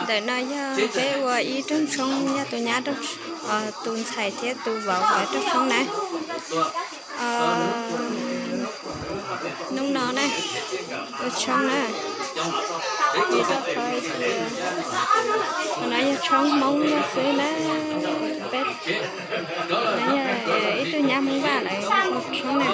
Ntawm no yog peb ua ib rooj tshoob, yog tus nyab, tus ntxhais thiab tus vauv ua rooj tshoob na. Hnub no na, ua tshoob na, ib rab qhov, no yog tshoob Hmoob yog xwb na. Peb, no yog ib tug nyab Hmoob Vaj lawv ua tshoob na.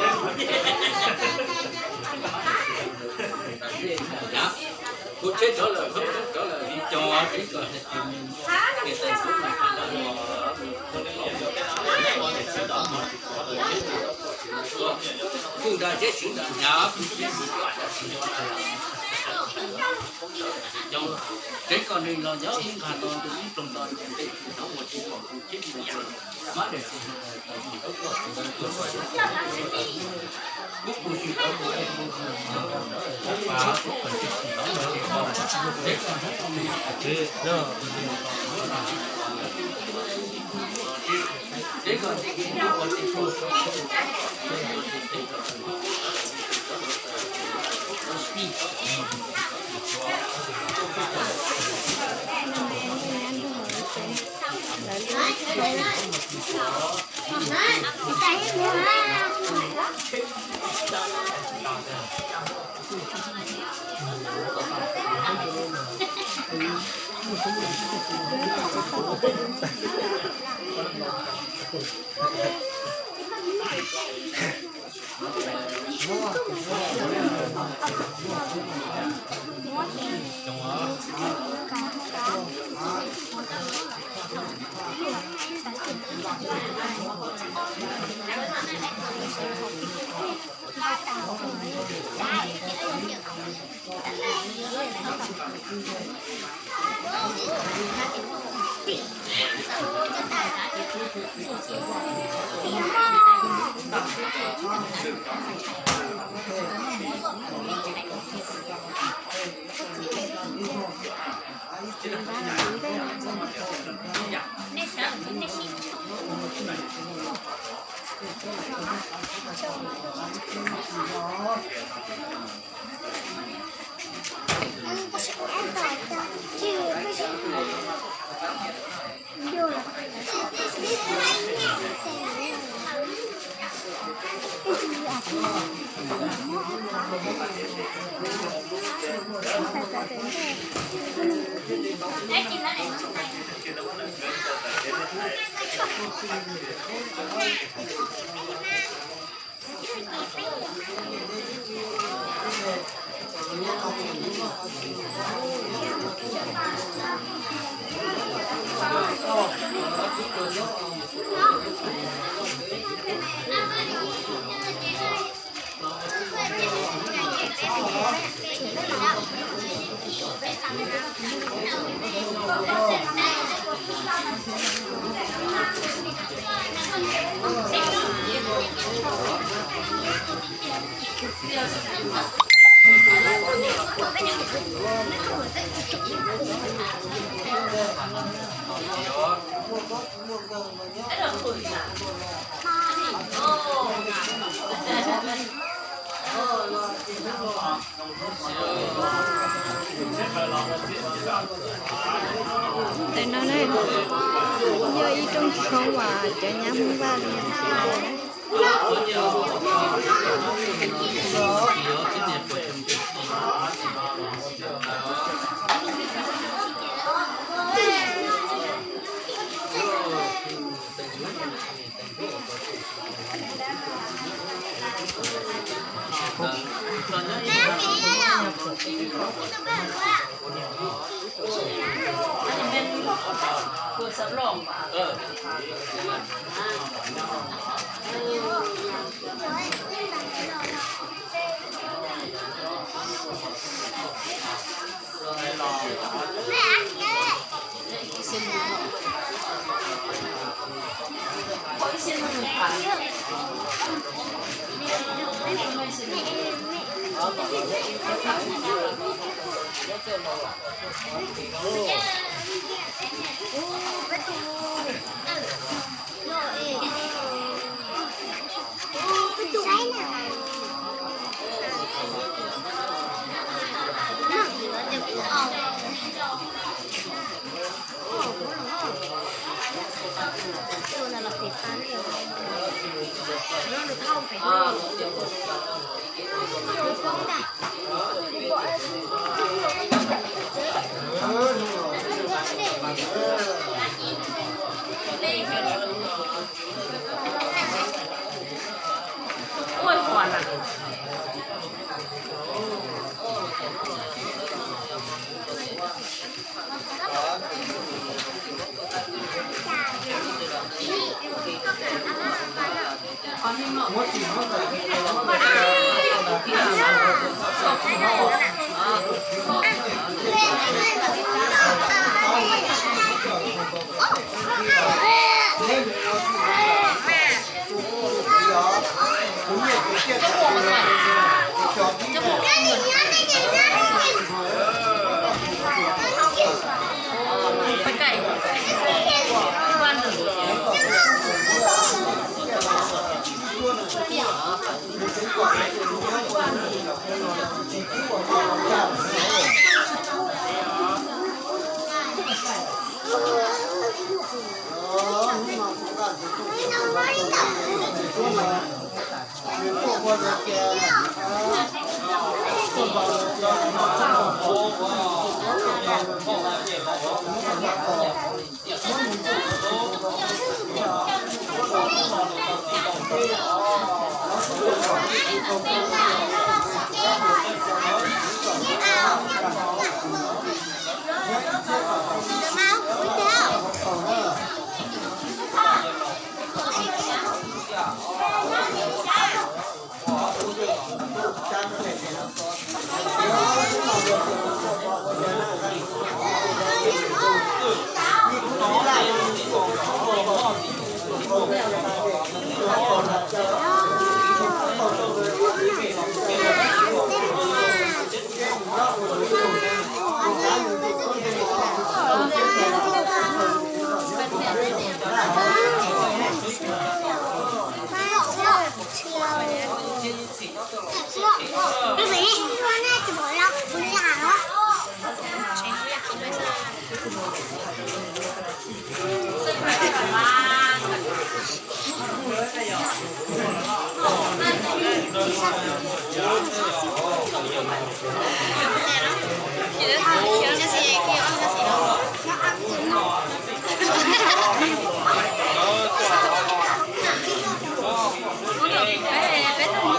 Ntawm no ne, yog ib rooj tshoob uas cov nyab Hmoob Vaj li. Peb tuaj mus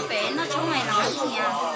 pem noj tshoob no los niam.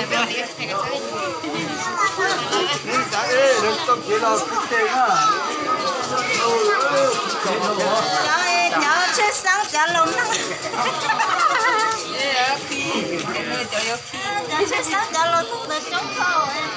Cov, cov tsheb xeeb cov laus neeg. Tsheb xeeb cov laus neeg ntawd coob kawg.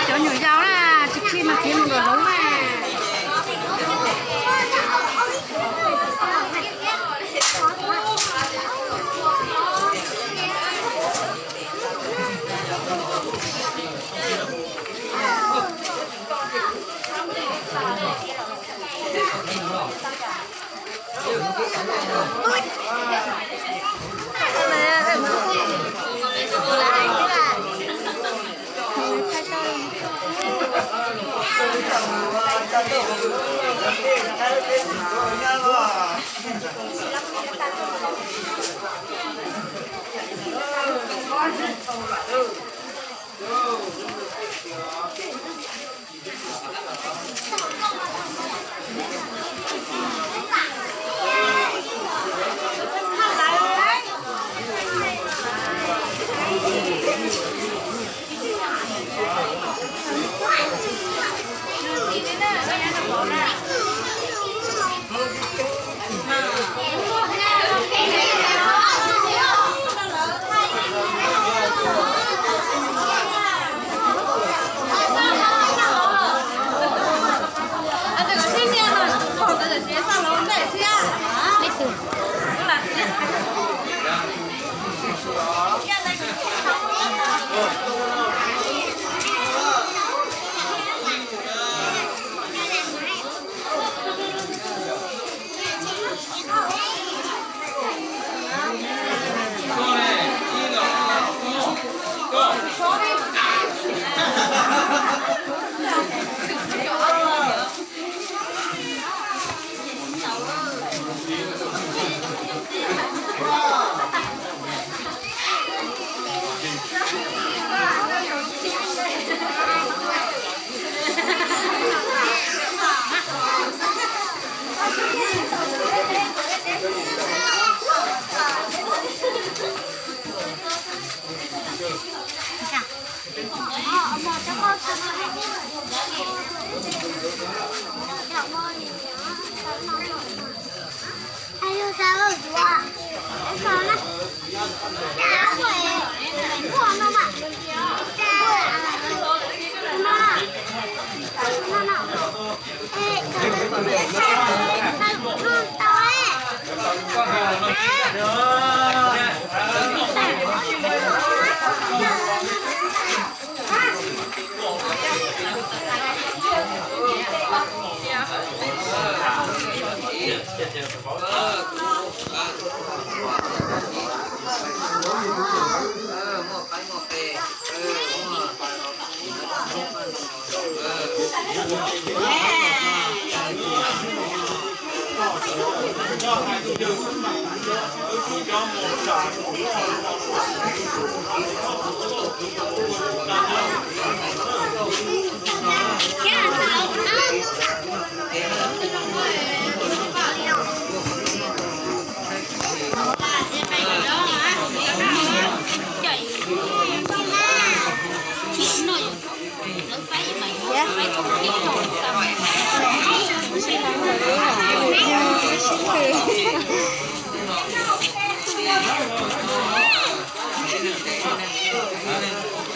Cov nyuam yaus na, tsis khi mas khiav mus luam hauv mas.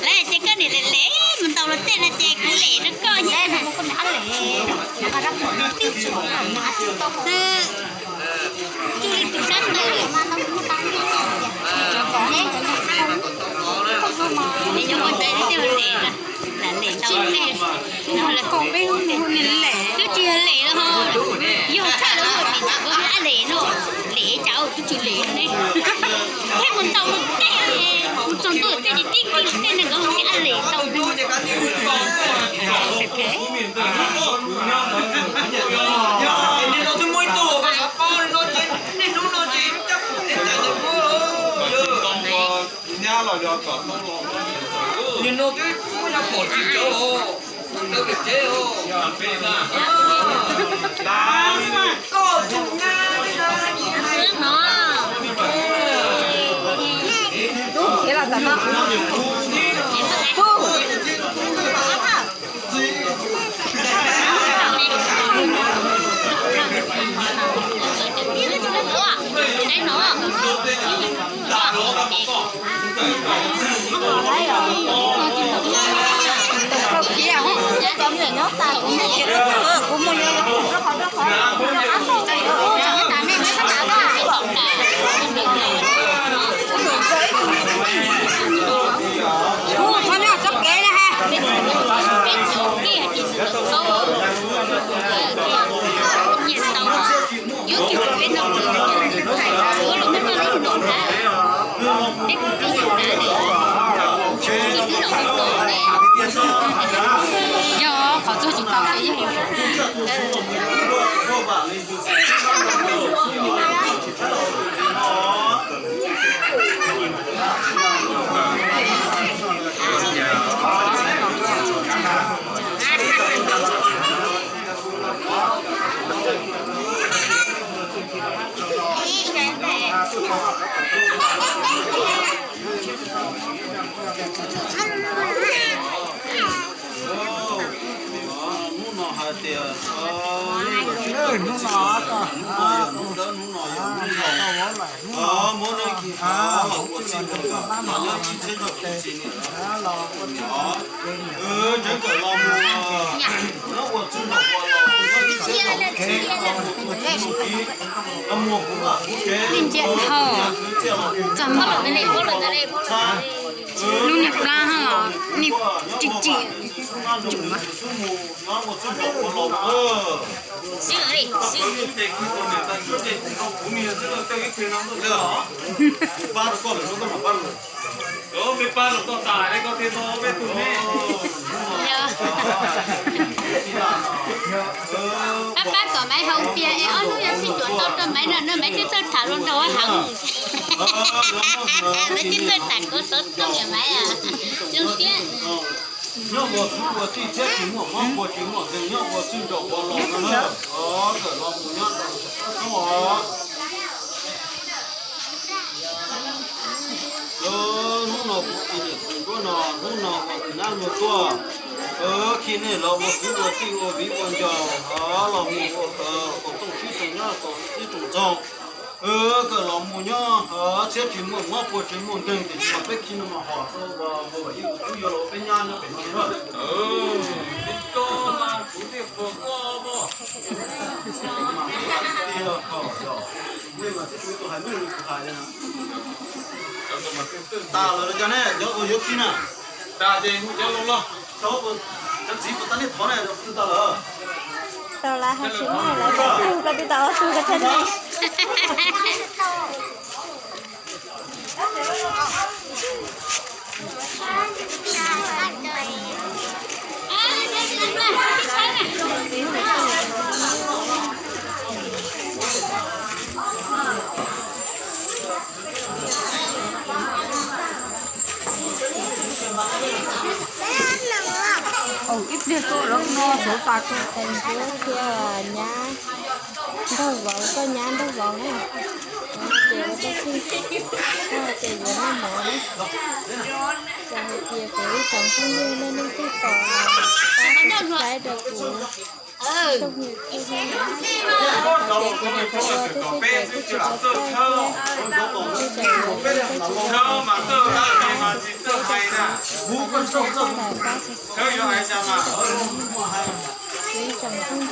Lawv ces koj niam lem lem mus ntaus luag tej no ces kuv lem rau koj nyab. Tus sab ntawd Lem no, lem cas kuv tsis lem ne. Thiab mus ntaus tej, mus txog ntua tej ces tib kiag tej neeg nkawd ho thiaj lem tau. Yog qhov txog tsis tau. Hnub no hais tias, hnub no, hnub no yog hnub dawb, hnub no yog hnub zoo. Muab neb kis los ua txij ua nkawm, los nyob ib txhiab nrog kuv txiv niam los, tsev kawm los mus, nyob ua txij ua nkawm los mus, nyob ib txhiab nrog kuv txiv los mus, ua txij ua nkawm los mus, kuv lam kuv tsev, txog mob los lub niag plab ho niag tsim tsim. Pab pab kom Maiv hau tias es ob hnub yuav sib cuam tau rau Maiv no, Maiv twb txawj tham los nraug heev. Maiv twb txawj tham kov xov tooj yom Maiv, zoo siab. Nyob ua kwv ua tij thiab tsis muaj mob kua tsis muaj nkeeg, nyob ua txij nraum ua los no na. Kawm los mus nyob rau os. Hnub no kuv tus niam tus nruab no, hnub no ua tus nyab luag tuaj, khi nej los ua kwv ua tij ua viv ua ncaus, los mus ua kom tooj sib toog nyob kom sib toog txog. Kawm los mus nyob thiab tsis muaj mob kua tsis muaj nkeeg, tiam sis mas peb khi no mas hos rau ua ua yij ua tub yuav los ua peb nyab nyob pem no li na. Nej mas tib tug tus hais meej li kuv hais li na. Tas lawm los cas ne, cov uas yuav khi na. Tas ces hu cov laus los. Cov txiv puas tas nej thov ne, twb tas lawm. Tau lawm, hais tsis muaj lawm, tau twg, tau twg tau ob tug ko thiaj ne. Ib pliag tuaj lawm no, suav tas tuaj tes ncuav thiab nyab nraug vauv, koj nyab nraug vauv na. Ces ua tau txij, koj ces yuav noj mov na. Txawm hais tias kuv ib tsoom phooj ywg nej leej twg tos los pab subscribe rau kuv. Tsoom phooj ywg, kuv nyuam qhuav ua tib si ces kuj tsis tau txawj thiab. Kuv tseem yuav ua tau tsis tau txawj thiab, kuv tsis tau txawj tawm pab subscribe. Kuv ib tsoom phooj ywg.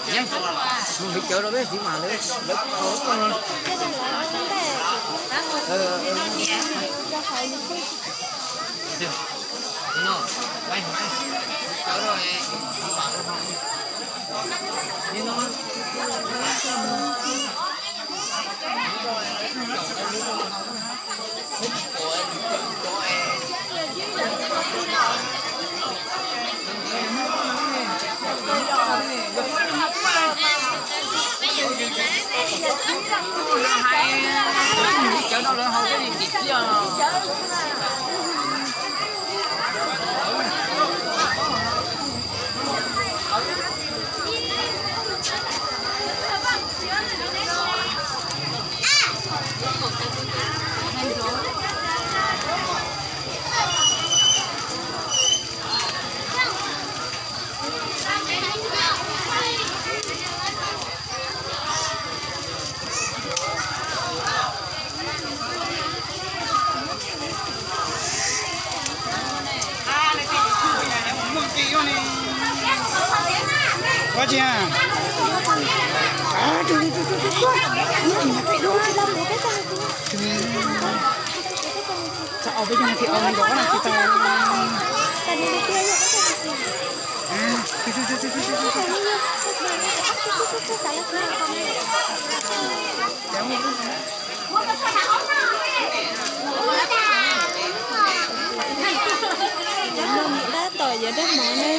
Yeej, mus hliv cawv rau peb txiv mam lawv, lawv, lawv, Cawv no lawv haus thiab li tim txiaj. Ua tsi a? Txog ob peb cog no ces ob nrov na tsis tau. Tab tom yuav dab mov ne.